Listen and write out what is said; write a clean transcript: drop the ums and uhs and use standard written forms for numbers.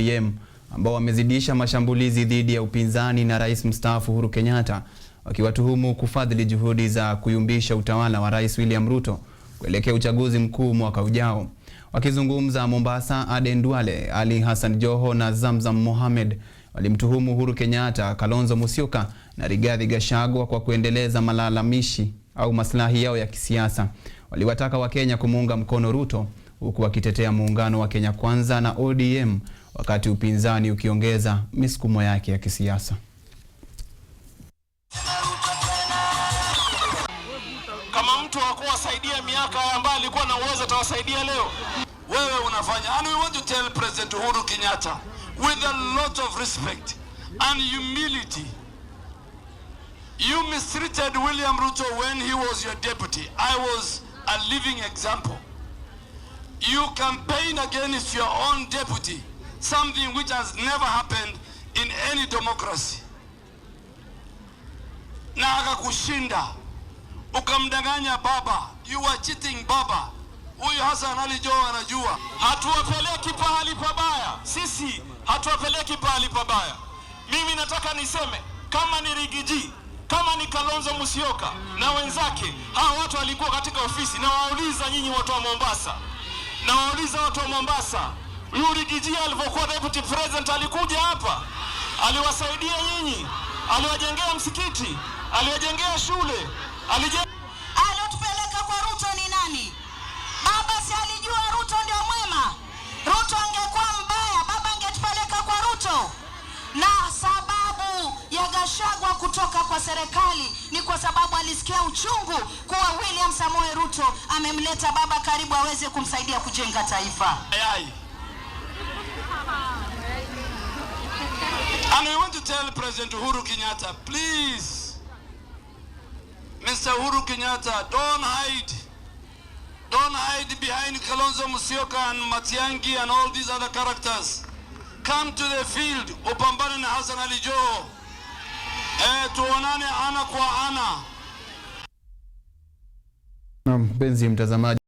ODM ambao wamezidisha mashambulizi dhidi ya upinzani na Rais mstaafu Uhuru Kenyatta, wakiwatuhumu kufadhili juhudi za kuyumbisha utawala wa Rais William Ruto kuelekea uchaguzi mkuu mwaka ujao. Wakizungumza Mombasa, Aden Duale, Ali Hassan Joho na Zamzam Mohamed walimtuhumu Uhuru Kenyatta, Kalonzo Musyoka na Rigathi Gachagua kwa kuendeleza malalamishi au maslahi yao ya kisiasa. Waliwataka Wakenya kumuunga mkono Ruto huku wakitetea muungano wa Kenya Kwanza na ODM wakati upinzani ukiongeza misukumo yake ya kisiasa. Kama mtu hakuwasaidia miaka ambayo alikuwa na uwezo, atawasaidia leo? Wewe unafanya. And we want to tell President Uhuru Kenyatta with a lot of respect and humility. You mistreated William Ruto when he was your deputy. I was a living example. You campaigned against your own deputy, something which has never happened in any democracy. Na akakushinda, ukamdanganya Baba. You were cheating Baba. Huyu Hassan Ali Joho anajua. Hatuwapeleki pahali pabaya, sisi hatuwapeleki pahali pabaya. Mimi nataka niseme kama ni Riggy G, kama ni Kalonzo Musyoka na wenzake, hawa watu walikuwa katika ofisi, na wauliza nyinyi watu wa Mombasa, na wauliza watu wa Mombasa, huyu Riggy G alivyokuwa deputy president alikuja hapa, aliwasaidia nyinyi, aliwajengea msikiti, aliwajengea shule, alijenga Alotupeleka kwa Ruto ni nani? Baba si alijua Ruto ndio mwema? Ruto angekuwa mbaya, baba angetupeleka kwa Ruto? Na sababu ya Gachagua kutoka kwa serikali ni kwa sababu alisikia uchungu kuwa William Samoei Ruto amemleta baba karibu aweze kumsaidia kujenga taifa. Ayai. And we want to tell President Uhuru Kenyatta, please, Mr. Uhuru Kenyatta, don't hide. Don't hide behind Kalonzo Musyoka and Matiang'i and all these other characters. Come to the field, upambane na Hassan Ali Joho. Tuonane ana kwa ana. Na mpenzi mtazamaji.